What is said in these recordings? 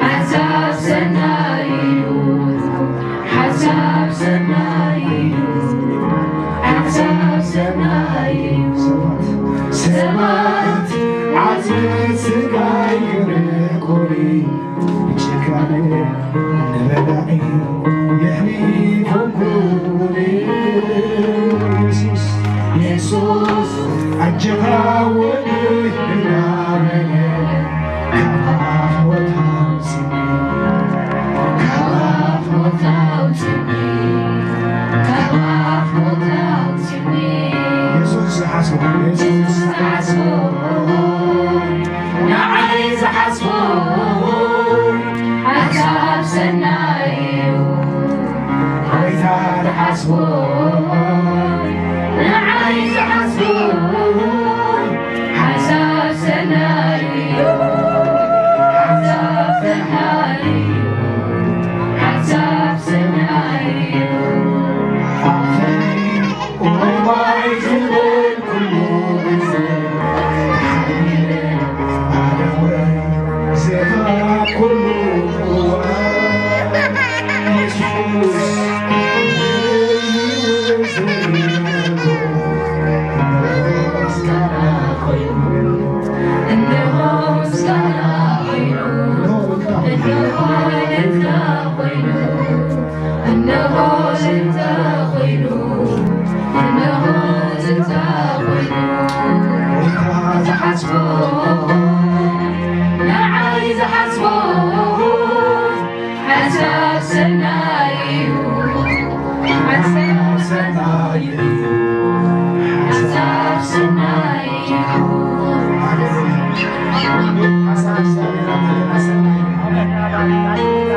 ሓሳብ ሰናይ እዩ፣ ሓሳብ ሰናይ እዩ፣ ሓሳብ ሰናይ እዩ። ሰባት ዓጽት ስጋይ ግርቁሪ ብጭካነ ንበላዒ የሕሊፎም ኩሉ። የሱስ፣ የሱስ፣ ኣጀኻ ወደይ እናበለ ካብ ኣፍ ሞት ኣውጽኒ፣ ካብ ኣፍ ሞት ኣውጽኒ፣ ካብ ኣፍ ሞት ኣውጽኒ። የሱስ ዝሓስቦ፣ የሱስ ዝሓስቦ፣ ንዓይ ዝሓስቦ ሓሳብ ሰናይ እዩ። ጎይታ ዝሓስቦ፣ ንዓይ ዝሓስቦ ሓሳብ ሰናይ እዩ። ሓሳብ ሰናይ እዩ። ሓሳብ ሰናይ እዩ። ኣፈይ ኦይማይ ዝብል ኩሉ ግዜ ተሓቢረ ኣደወይ ዜማ ኩሉ እዋን የሱስ ምስጋና ኮይኑ፣ እንሆ ምስጋና ኮይኑ፣ እንሆ እልልታ ኮይኑ። እንሆ ሽታ ኮይኑ፣ እንሆ ሽታ ኮይኑ፣ ጎይታ ዝሓስቦ፣ ንዓይ ዝሓስቦ፣ ሓሳብ ሰናይ እዩ። ሓሳብ ሰናይ እዩ። ሓሳብ ሰናይ እዩ። ሓሳብ ሰናይ እዩ።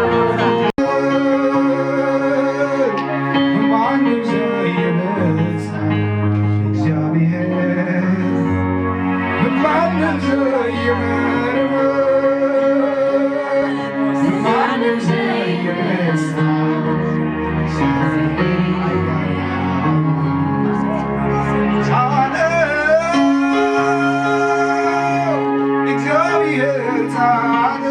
ብማንም ዘይምጻእ እግዚኣብሔር፣ ብማንም ዘይምርምር፣ ብማንም ዘይምጻእ እግዚኣብሔር ጻድቕ፣ እግዚኣብሔር ጻድቕ።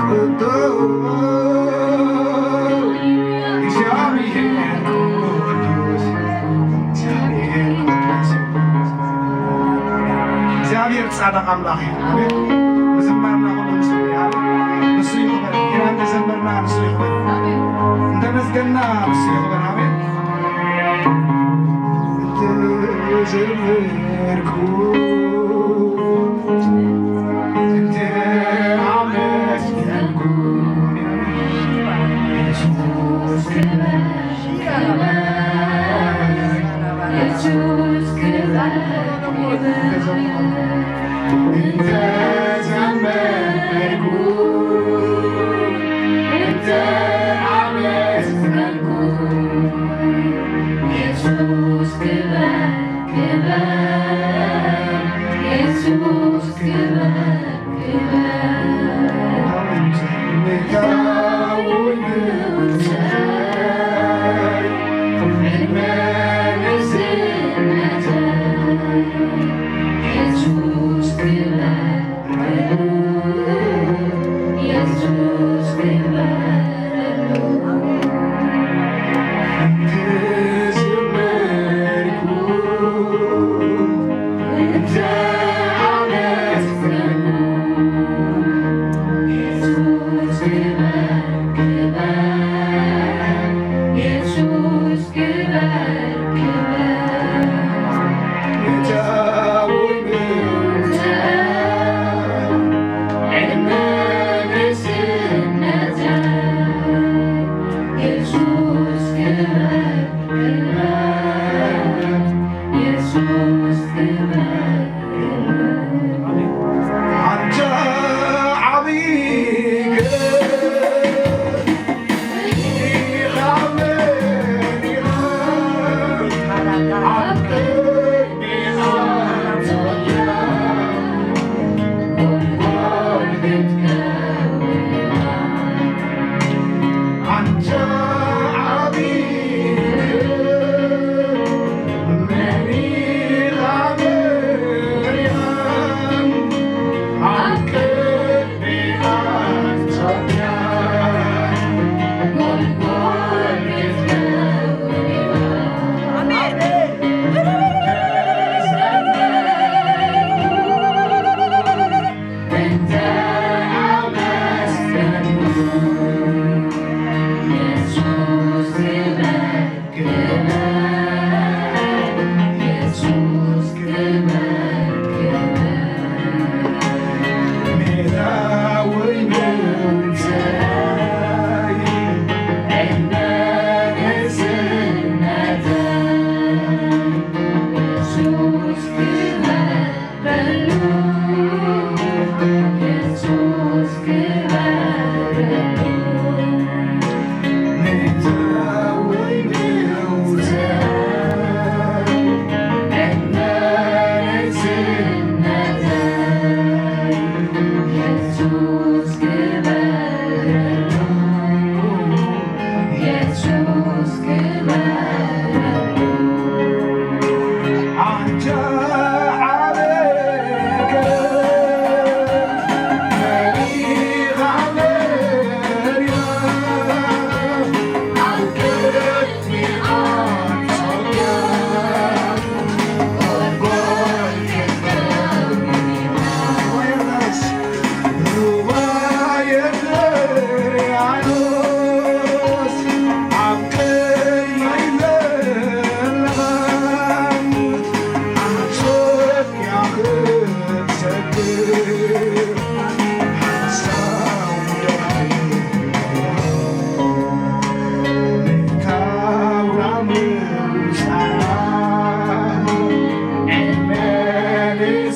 ቅዱስ እግዚኣብሔር ቅዱስ፣ እግዚኣብሔር ቅዱስ። እግዚኣብሔር ጻድቕ ኣምላኽ እዩ። ኣሜን። ምዝማርና ኩሉ ንሱ እዩ። ኣሜን። ንሱ ይኽበር። ኪና እንተዘመርና ንሱ ይኽበር። እንተመስገና ንሱ ይኽበር። ኣሜን። እንተዘመርኩ እንተ ኣመስገንኩ የሱስ ክበር፣ ክበር፣ የሱስ ክበር፣ ክበር። እንተ ዘመርኩ እንተ ኣመስገንኩ የሱስ ክበር፣ ክበር፣ የሱስ ክበር፣ ክበር። የሱስ ክበር፣ የሱስ ክበር።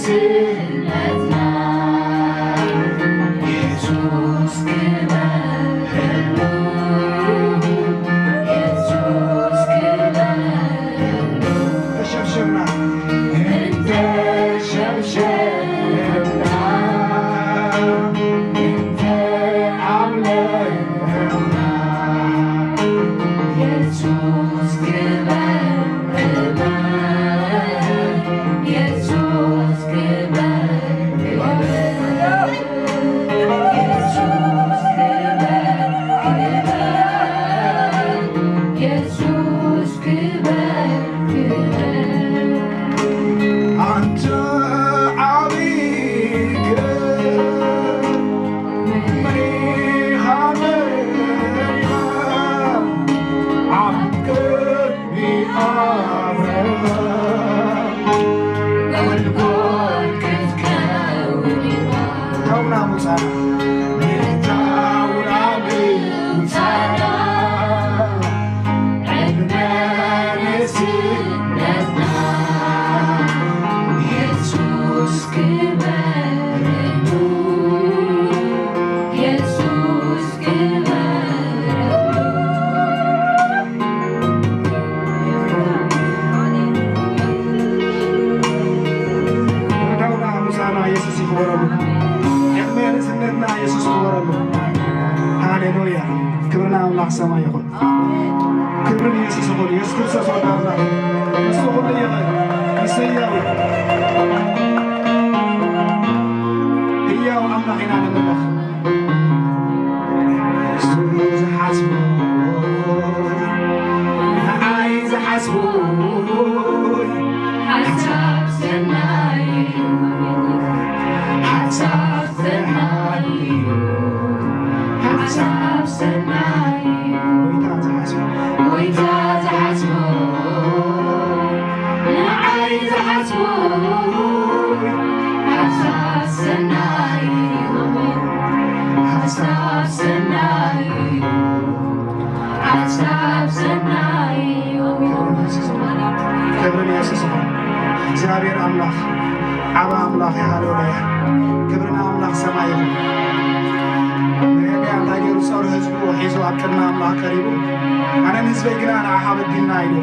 ስእነትና ኢየሱስ ክበር፣ ኢየሱስ ክበር። ተሸብሸብና እንተ ሸብሸብና እንተ ኣምለኽና ኢየሱስ ክበር፣ ክበር፣ ኢየሱስ ክበር፣ ክበር፣ ኢየሱስ ክበር፣ ክበር፣ ኢየሱስ ክበር፣ ክበር። ኣንተ ዓቢ ክብር መሪኻ መሪኻ ኣብ ቅድሚ ኣብርሃም ጎልጎል ክትከውን ኢኻ። ተውና ሙሳና ምእንታውና ምውጻና ዕድመ ንእስነትና ኢየሱስ ክበረሉ፣ ኢየሱስ ክበረሉ። ምእንታውና ሙሳና ኢየሱስ ይኽበረሉ። ዕድመ ንእስነትና ኢየሱስ ይኽበረሉ። ሃሌሉያ። ክብሪ ንኣምላኽ ሰማይ ይኹን። ክብሪ ንየሱስ ይኹን። የሱስ ክርስቶስ ወዲ ኣምላኽ እዩ። ንሱ ኩሉ ይኽእል። ንሱ ህያው እዩ። ህያው ኣምላኽ ኢና ነምልኽ። ንሱ ዝሓስቦ፣ ንዓይ ዝሓስቦ፣ ሓሳብ ሰናይ እዩ። ሓሳብ ሰናይ እዩ። ሓሳብ ሰናይ እዩ። ጎይታ ዝሓስቦ፣ ጎይታ ዝሓስቦ፣ ንዓይ ዝሓስቦ፣ ሓሳብ ሰናይ እዩ። ሓሳብ ሰናይ እዩ። ሓሳብ ሰናይ እዩ። ክብሪ ንየሱስ ይኹን። እግዚኣብሔር ኣምላኽ ዓቢ ኣምላኽ እዩ። ሃሌሉያ። ክብሪ ንኣምላኽ ሰማይ ይኹን። ነህምያ እንታይ ገይሩ? ጸሩ ህዝቡ ሒዙ ኣብ ቅድሚ ኣምላኽ ቀሪቡ፣ ኣነን ህዝበይ ግና ንዓኻ በዲልና ኢሉ።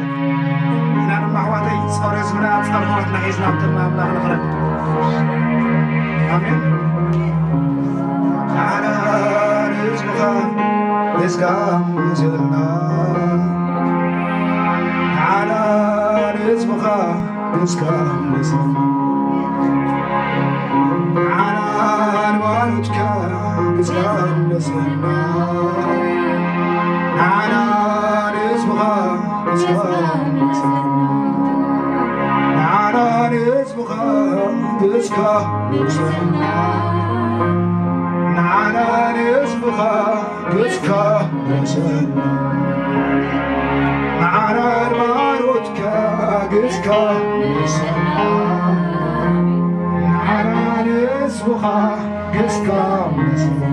ንሕና ድማ ኣሕዋተይ ጸሩ ህዝብና ጸርፍና ሒዝና ኣብ ቅድሚ ኣምላኽ ንቕረብ። ኣሜን። ንዓና ንህዝብኻ ገጽካ ምለሰልና። ንዓና ንህዝብኻ ገጽካ ምለሰልና። ንዓና ንባሮትካ ገጽካ ምለሰልና። ንዓና ንህዝብኻ ገጽካ ምለሰልና። ንዓና ንህዝብኻ ገጽካ ምለሰልና። ንዓና ንህዝብኻ ገጽካ ምለሰልና። ንዓና ንባሮትካ ገጽካ ምለሰልና። ንዓና ንህዝብኻ ገጽካ ምለሰልና።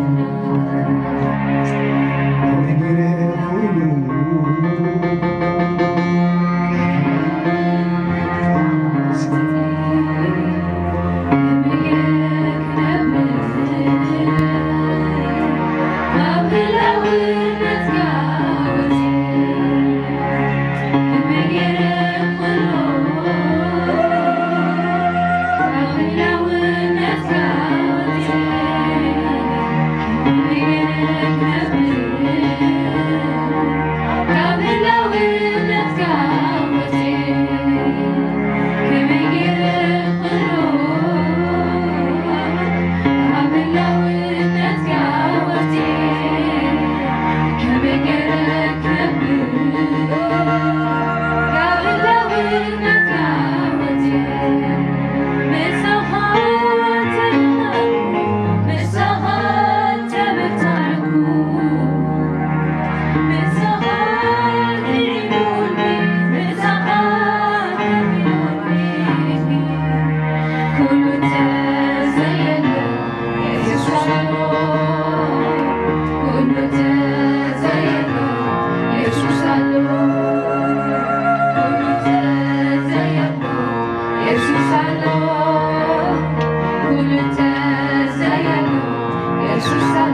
Sisa